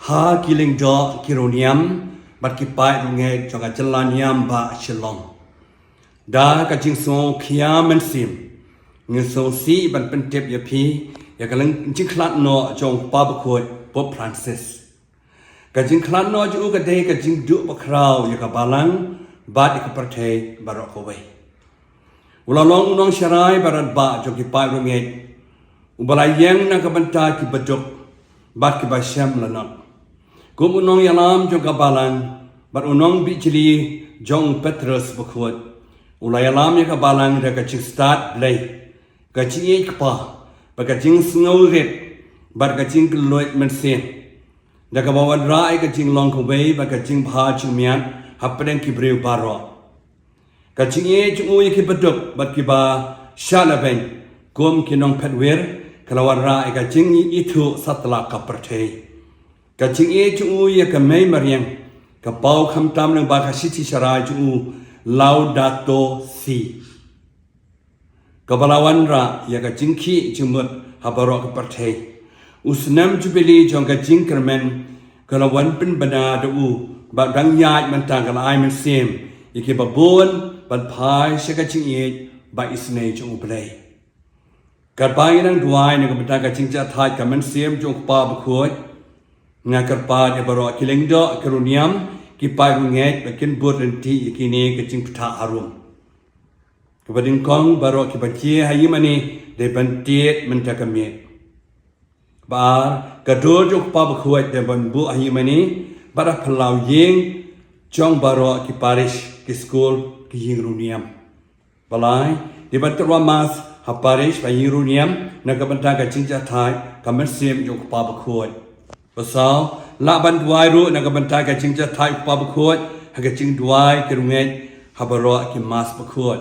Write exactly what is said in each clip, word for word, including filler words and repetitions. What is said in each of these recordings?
Ha ki lyngdoh ki riewniam bad ki paid riewngeit jong ka jylla niam bah Shillong. Da ka jingsngewkhia mynsiem, ngi sngewsih ban pyntip ïa phi ïa ka jingkhlad noh jong u Kpa Bakhuid Pope Francis. Ka jingkhlad noh jong u ka dei ka jingduh bakhraw ïa ka balang bad ïa ka pyrthei baroh kawei. U la long u nongsharai baratbah jong ki paid riewngeit, uba la ïeng na ka bynta ki baduk bad kiba shem lanot. Kum u nongïalam jong ka balang bad u nongbijli jong u Petrus Bakhuid, u la ïalam ïa ka balang da ka jingstad Blei, ka jingïeit kpa bad ka jingsngewrit bad ka jingkylluid mynsiem, da kaba wanrah ïa ka jinglong kawei bad ka jingbha jingmiat hapdeng ki briew baroh. Ka jingïeit jong u ïa ki baduk bad kiba shah labeiñ kum ki nongphet wir ka la wanrah ïa ka jingithuh satlak ka pyrthei. Ka jingïeit jong u ïa ka mei mariang ka paw khamtam lyngba ka shithi sharai jong u, Laudato Si, kaba la wanrah ïa ka jingkhih jingmut ha baroh ka pyrthei. U snem jubili jong ka jingkyrmen ka la wan pynbna da u, bad dang ïaid mynta ka la ai mynsiem ïa kiba bun ban phai sha ka jingïeit ba isynei jong U Blei. Katba ngi nang duwai na ka bynta ka jingjahthait ka mynsiem jong u Kpa Bakhuid, nga kyrpad ïa baroh ki lyngdoh ki riewniam, ki paid riewngeit ba kin bud lynti ïa kine ka jingpyntha harum. Kaba nyngkong, baroh kiba jia ha ïingmane dei ban tied mynta ka miet. Ba ar, ka dur jong u Kpa Bakhuid dei ban buh ha ïingmane bad ha phyllaw ïing jong baroh ki parish, ki skul, ki ïing riewniam. Ba lai, dei ban tyrwa mass ha parish bad ïing riewniam na ka bynta ka jingjahthait ka mynsiem jong u Kpa Bakhuid. Ba saw, lah ban duwai ruh na ka bynta ka jingjahthait u Kpa Bakhuid ha ka jingduwai ki riewngeit ha baroh ki mass bakhuid.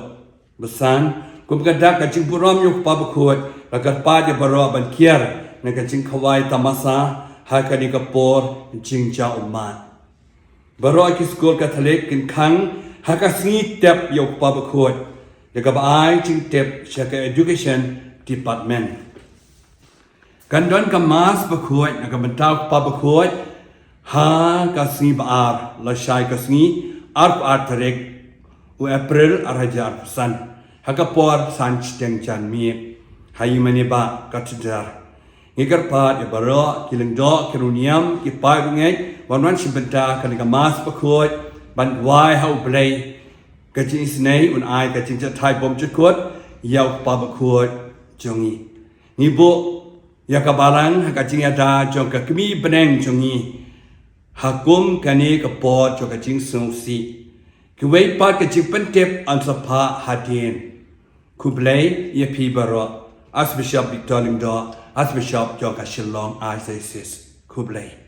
Ba san, kum ka dak ka jingburom ïa u Kpa Bakhuid, la kyrpad ïa baroh ban kiar na ka jingkhawai tamasa ha kane ka por jingjaw ummat. Baroh ki skul Katholik kin khang ha ka sngi tep ïa u Kpa Bakhuid, da kaba ai jingtip sha ka Education Department. Kan don ka mass bakhuid na ka bynta u Kpa Bakhuid ha ka sngi ba ar lashai ka sngi, arphew ar tarik u April arhajar arphew san, ha ka por san shiteng janmiet ha ïingmane bah Cathedral. Ngi kyrpad ïa baroh ki lyngdoh ki riewniam, ki paid riewngeit, ban wan shim bynta kane ka mass bakhuid, ban duwai ha U Blei ka jingisynei un ai ka jingjahthait bymjukut ïa u Kpa Bakhuid jong ngi. Ngi buh ïa ka balang ha ka jingïada jong ka kmie bneng jong ngi ha kum kane ka por jong ka jingsngewsih. Kiwei pat ka jingpyntip yn sa phah hadien. Khublei ïa phi baroh. Archbishop Victor Lyngdoh, Archbishop jong ka Shillong Archdiocese. Khublei.